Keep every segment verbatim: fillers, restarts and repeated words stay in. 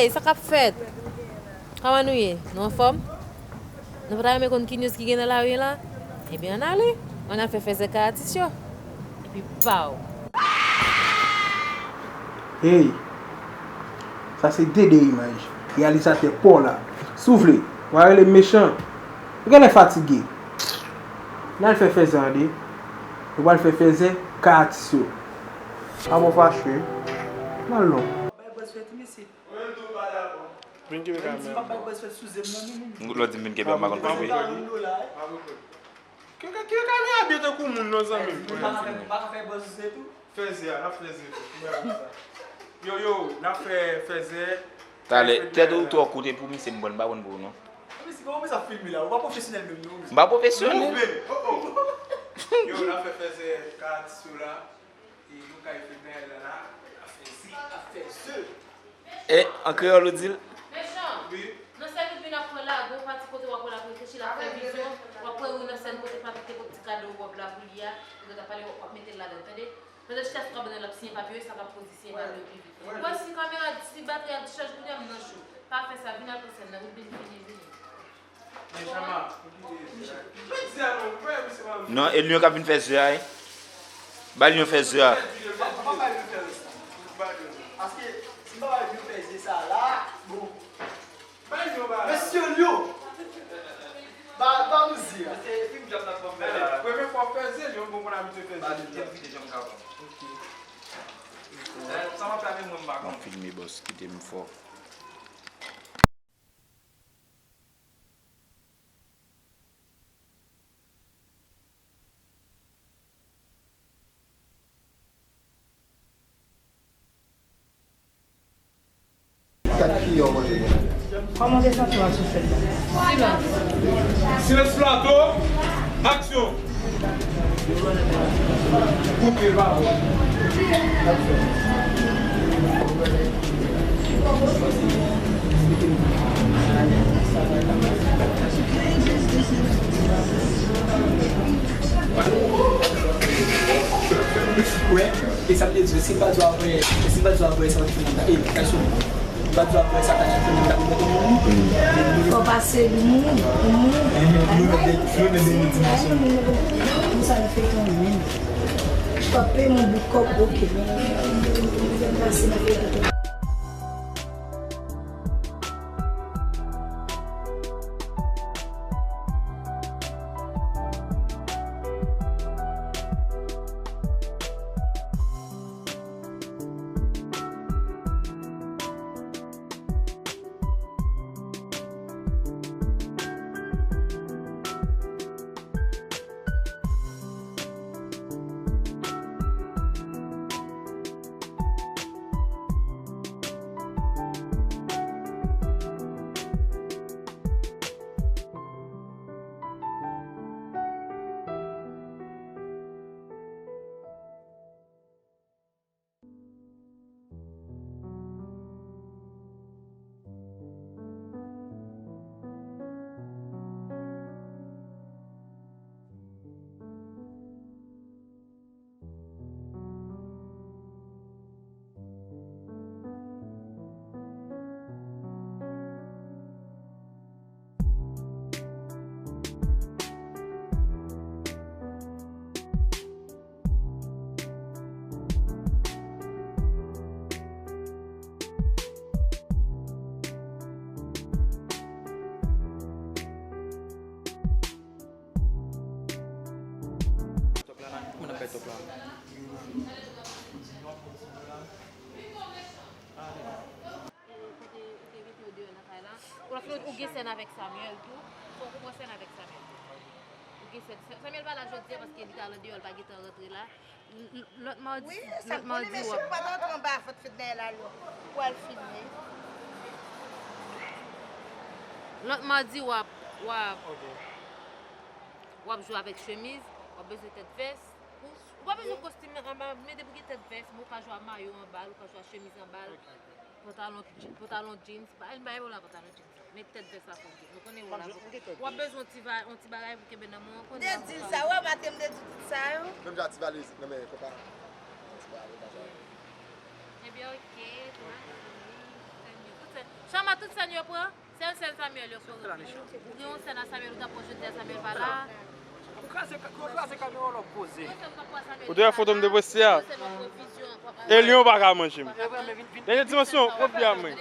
Sa k ap fèt? Kòman nou ye? Nou anfòm? Nou pa ta renmen konn ki news ki gen nan lari la? Ebyen, ann ale. Ann al fè fèzè kay atis yo. Epi baw. Hey! Sa se Dede Imaj, reyalizatè pa w la. Si w vle, w a rele m mechan. Ou genlè fatige. N al fè fèzè an de. Nou pral fè fèzè kay atis yo. Pa bon fache. N al non. Vin kenbe kamera. Lè w di m vin kenbe, m pa konn kote pou ye. Ki, ki, ki kamera byen tankou moun non, zanmi m? Fèzè a, n ap fèzè tou. Yo, yo, n ap fè fèzè. Talè, tèt ou twò kout pou misye, m konn pa konn pou ou non. Misye, kòman misye ap filme la? Ou pa pwofesyonèl menm non. M pa pwofesyonèl. Yo, n ap fè fèzè kay atis yo la. E nou kay fè bagay la la, afè zi, afè ze. E, an kreyòl ou di l? Mechan, wi. Nan sèn ou vin ap pran lago, pati kote w ap wè l ap reflechi, l ap fè vizyon, w ap wè wi nan sèn kote Patrick te pot ti kado wòb la pou li a, ou gentan pale w ap mete l ladan, tande? Pandan Chita sou kabann nan l ap siyen papye yo, sa k ap poze siyen papye yo pi vit. Ou wè si kamera, si batri a dichaj kounye a, m nan cho. Pa fè sa, vin al pran sèn nan, wi, vin, vini, vini. Non, e li menm k ap vin fè ze a, wi. Ba li yon fè ze a. Mesye Lyon! Ba, ba nou ze a. Premye fwa fè ze, Lyon bon konn abitye fè ze. M ap filme bòs, kite m fò. Kòman w te santi w sou sèn nan? Silans. Silans plato. Aksyon. Koupe, bravo. Wè, e sa m te di w, si m pa di w apre, si m pa di w apre, sa va fin nan ta-, e, kay sou mwen. M pa di w apre, sa ka fin nan ta-, mwen. Fò pase moun, moun. Moun nan de, moun nan de dimansyon. Moun sa nou fè tou menm. Frape mon bout kòb, oke. Tòk la, nan, kòman n ap bay tòk la? Kote ou te rete w deyò nan kay la. Ou la fini, ou gen sèn avèk Samuel tou. Fò w pran sèn avèk Samuel tou. Ou gen sèn. Sa-, Samuel pa la jodi a paske li t al andeyò, li pa gentan rantre la. L-, l-, lòt madi, wi, sa lòt madi w ap. Mesye, ou pa t antre anba fèt fèt dèyè la, lò. Ou al filme. Lòt madi w ap, w ap, ok, w ap jwe avèk chemiz, w ap bezwen tèt vès. Ou, ou pa bezwen kostim nan anba, men depi w gen tèt vès, men ou ka jwe a mayo anba l, ou ka jwe a chemiz anba l. Ok, ok. Pantalon, pantalon jeans, pa, pa gen pwoblèm pantalon jeans. Men tèt vès la fò w gen. Nou konnen wòl la. W ap bezwen yon ti va-, yon ti bagay pou kenbe nan men w, konnen. M te di l sa, wè, maten m te di tout sa yo. Menm jan ti valiz, nan men konpa. Ti bagay, konpa sa. Ebyen, ok, tou machin li, tanmi. Chama, tout sèn yo pran, sèl sèn Samuel yo pran. Ou gen yon sèn a Samuel, ou t ap pran jodi a, Samuel pa la. Ou kraze, ou kraze kamera w, l ap poze. Ou te wè foto m te poste a? E lyon pa ka manje m. Dènye dimansyon, ou byen mwen.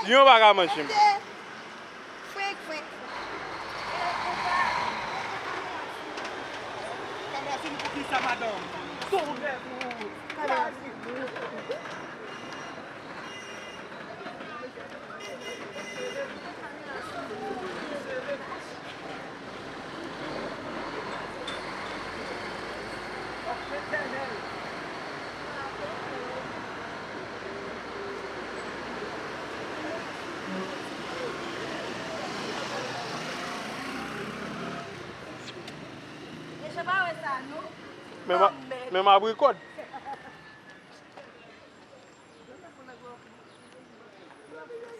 Lyon pa ka manje m. Fwenk, fwenk. Kamera sou nou pou kisa, madanm? Tonbe pou ou. Men m a, men m a brikòd.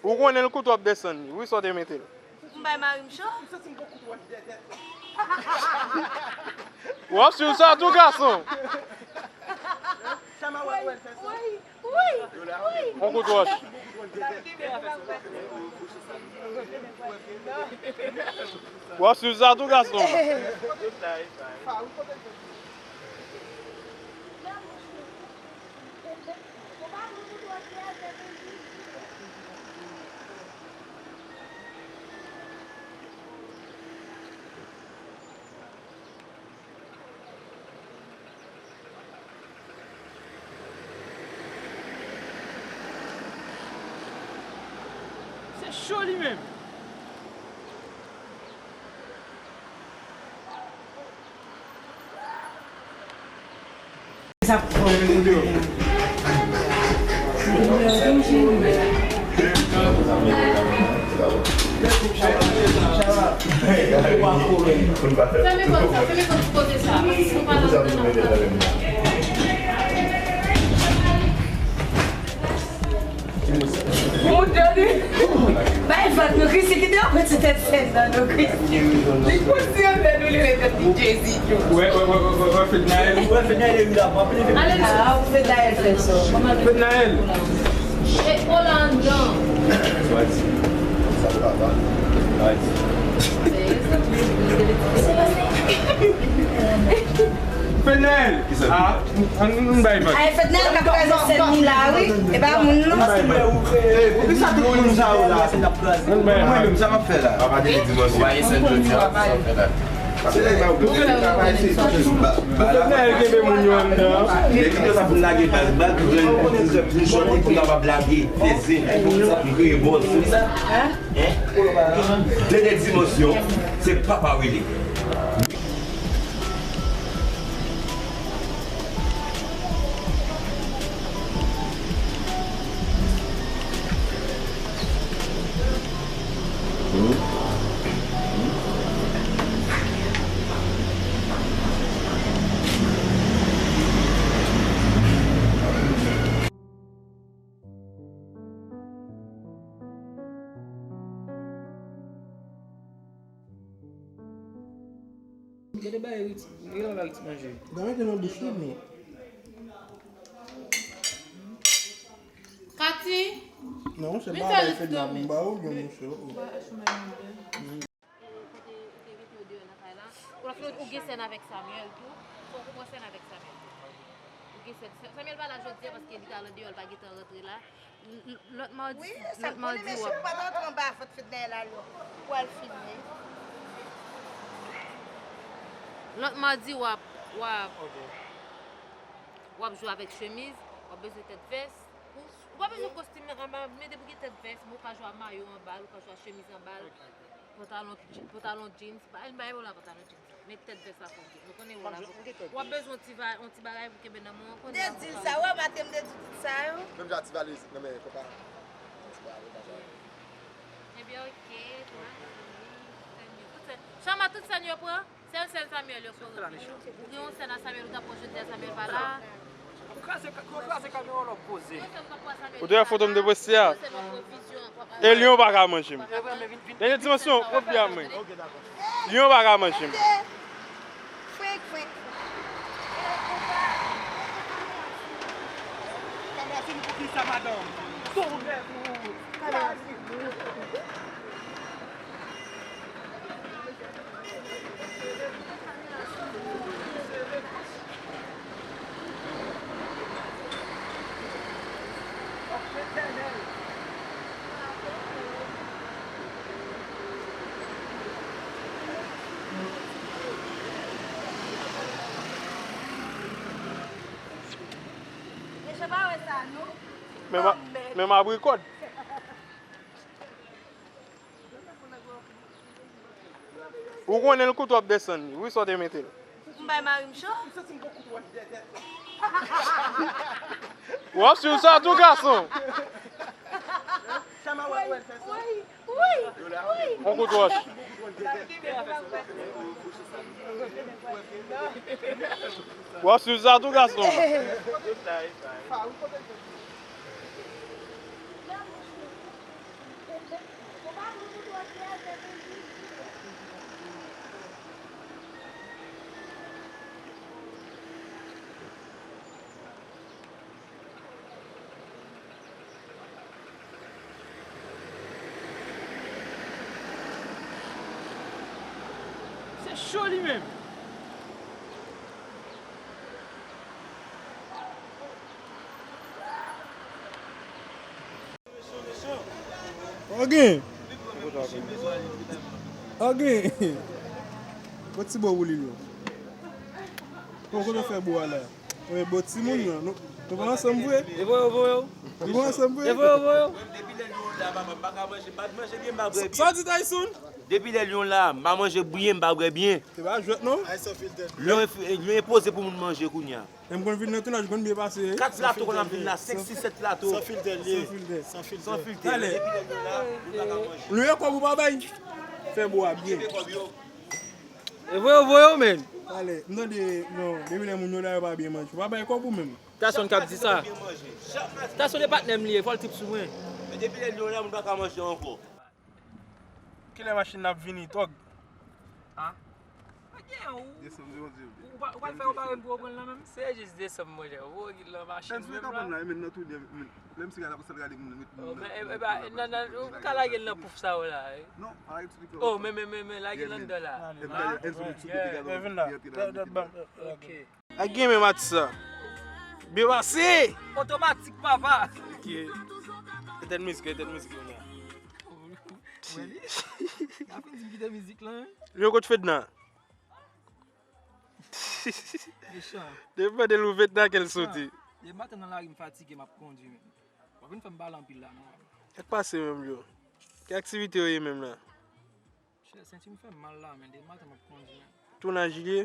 Ou konnen l kout w ap desann li. Wi, sa w te mete l. M bay mari m cho. W ap swiv sa tou, gason. Wi, wi, wi. On kout wòch. W ap swiv sa tou, gason. Se cho li menm. Bay vag nou, Christy, kite yo pran ti tèt sèn nan nou, Christy. Li konsi anvè nou, li mete tèt li Jay-Z tou. Wè, wè, wè, wè, wè, Fednaelle. Wè, Fednaelle, li la, pa pile. Ale la. Ah, Fednaelle fè sa. Fednaelle. E, o la anndan. Sa pa va. Fednaelle. Ah. Ann, ann bay vag. Ay, fèt nan ka kraze sèn li la, wi. E pa moun, non. Ey, poukisa tout moun sa yo la? Ann bay vag. Mwen menm, sa m ap fè la? Papa te di dimansyon. Ou pa gen sèn jodi a, sa w fè la? Se pou fè l kenbe moun yo anndan. Men ki sa pou lage bal, bal pou jwenn pou kapab lage, fè zen, pou kreye bòz. Hein? Dènye dimansyon, se Papa Willy. Gade bay Ritz, gade bay Ritz manje. Nan mete nan bouch li, men. Kati, non, se pa bagay fèt la pou m ba ou, gen mouche, oh. Kote ou te mete yo deyò nan kay la. Ou gen sèn avèk Samuel tou. Fòk ou pran sèn avèk Samuel tou. Ou gen sèn. Samuel pa la jodi a paske li t al andeyò, li pa gentan rantre la. L-, l-, lòt madi, wi, sa lòt madi, w ap, mesye, ou pa t antre anba vant Fednaelle alò pou al filme. Lòt madi, w ap, w ap, w ap jwe avèk chemiz, w ap bezwen tèt vès. Ou, ou pa bezwen kostim anba, men depi w gen tèt vès, men ou ka jwe a mayo anba l, ou ka jwe a chemiz anba l. Pantalon, pantalon jeans, ba, bay, bay, la pantalon jeans. Men tèt vès la fò gen. Nou konnen wè la. W ap bezwen yon ti va-, yon ti bagay pou kenbe nan men w, konnen. M te di l sa, wè, maten m te di tout sa yo. Menm jan ti valiz nan men konpa. Yon ti bagay konpa sa. Ebyen, oke, tout sèn yo, tout sèn. Chama, tout sèn yo pran, sèl sèn Samuel yo pran. Ou gen yon sèn a Samuel, ou t ap pran jodi a, Samuel pa la. Ou te wè foto m te poste a? E lyon pa ka manje m. Dènye dimansyon, ou byen mwen. Lyon pa ka manje m. Fwenk, fwenk. Kamera sou nou pou kisa, madanm? Tonbe pou ou. Mesye pa wè sa, non? Men m a, men m ap rekòd. Ou konnen l kout w ap desann li. Wi, sa w te mete l. M bay mari m cho. W ap swiv sa tou, gason. Wi, wi, wi. On kout wòch. W ap swiv sa tou, gason. Se cho li menm. Ok. Ok. Kot ti bo pou li yo? Poko nou fè bo a la. Mwen bo timoun nan. Nou, nou pa ansanm vre? E voye w, voye w. Nou pa ansanm vre? E voye w, voye w. Sa w di, Tyson? Depi lè Lyon la, m pa manje byen, m pa bwè byen. Se pa jwèt non. Lyon, Lyon enpoze pou moun manje kounye a. Lè m konn vin nan tounaj, konn byen pase. Kat plato konn ap vin la, senk, sis, sèt plato. San filtè l ye. San filtè. San filtè. Depi lè Lyon la, nou pa ka manje. Lyon, kòb ou pa bay? Fè bo a byen. Kite kòb yo. E voye w, voye w, menn. Ale, m tande, non, depi lè moun yo la, yo pa byen manje. Ou pa bay kòb ou menm. Tyson k ap di sa. Tyson e patnè m li ye, fò l tip sou mwen. Men depi lè Lyon la, moun pa ka manje ankò. Kilè machin nan ap vini, tòg? A? Pa gen, ou, ou pa, ou pral fè yo bare m pou yo pran l nan menm? Se jis desanm, monchè. Ou ki lan machin menm la. Lè m si gade apre sa l gade moun nan, met moun nan. Ou ka lage l nan pouf sa yo la. Non, pa eksplike. Oh, men, men, men, men, lage l anndan la. Vin la. Ok. Ak gen menm atis sa. Byen pase! Otomatik, papa! Ok. Etèn mizik, etèn mizik, kounye a. Wè li? L ap fin di m kite mizik lan, wi. Yo, kot Fedna? Mechan. Depi mande l pou Fedna, kè l soti. Depi maten nan lari, m fatige, m ap kondui, men. W ap vin fè m pale anpil la, non. Sa k pase menm, yo? Ki aktivite yo ye menm la? Chè, senti m fè m mal la, men depi maten m ap kondui, men. Tounaj li ye?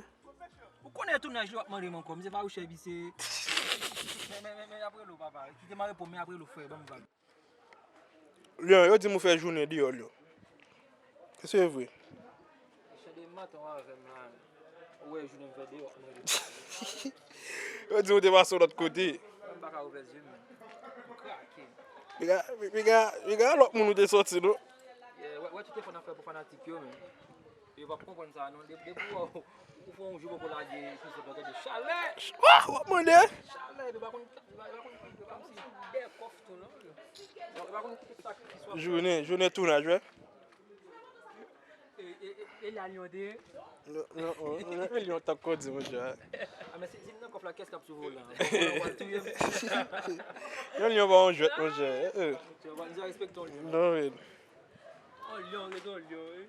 Ou konnen tounaj li w ap mande m ankò, misye pa ou chè, misye. Men, men, men, men, apre lo, papa. Kite m reponn, men apre lo, frè, ban m vag. Lyon, yo di m ou fè jounen deyò, Lyon. Èske se vre? Chè, depi maten w avè m la, ou wè jounen m fè deyò, w ap mande m. Yo di ou te pase yon lòt kote. M pa ka ouvè zye m, men. M krake. Piga, piga, piga lòt moun ou te sòti, non? Yeah, wè, wè tout efò n ap fè pou fanatik yo, men. Yo p ap konprann sa, non. De-, depi w, ou fè yon jou poko lage episode la, gade chalè! Wah, w ap mande! Chalè, yo pa konn, yo pa, yo pa konn, yo pa konn si bèkòf tou, non. Yo pa konn ki sakrifis w ap fè. Jounen, jounen tounaj, wè. E, e, e, e la Lyon te ye? Non, non, non, non, Lyon tank kò di, monchè. A, men si, si m nan kòf la, kiyès k ap sou volan? Volan w ap touye m. Yon Lyon pa yon jwèt, monchè. Eh, eh. Monchè, w ap di respekte yon Lyon. Non, men. On Lyon, ret on Lyon, wi.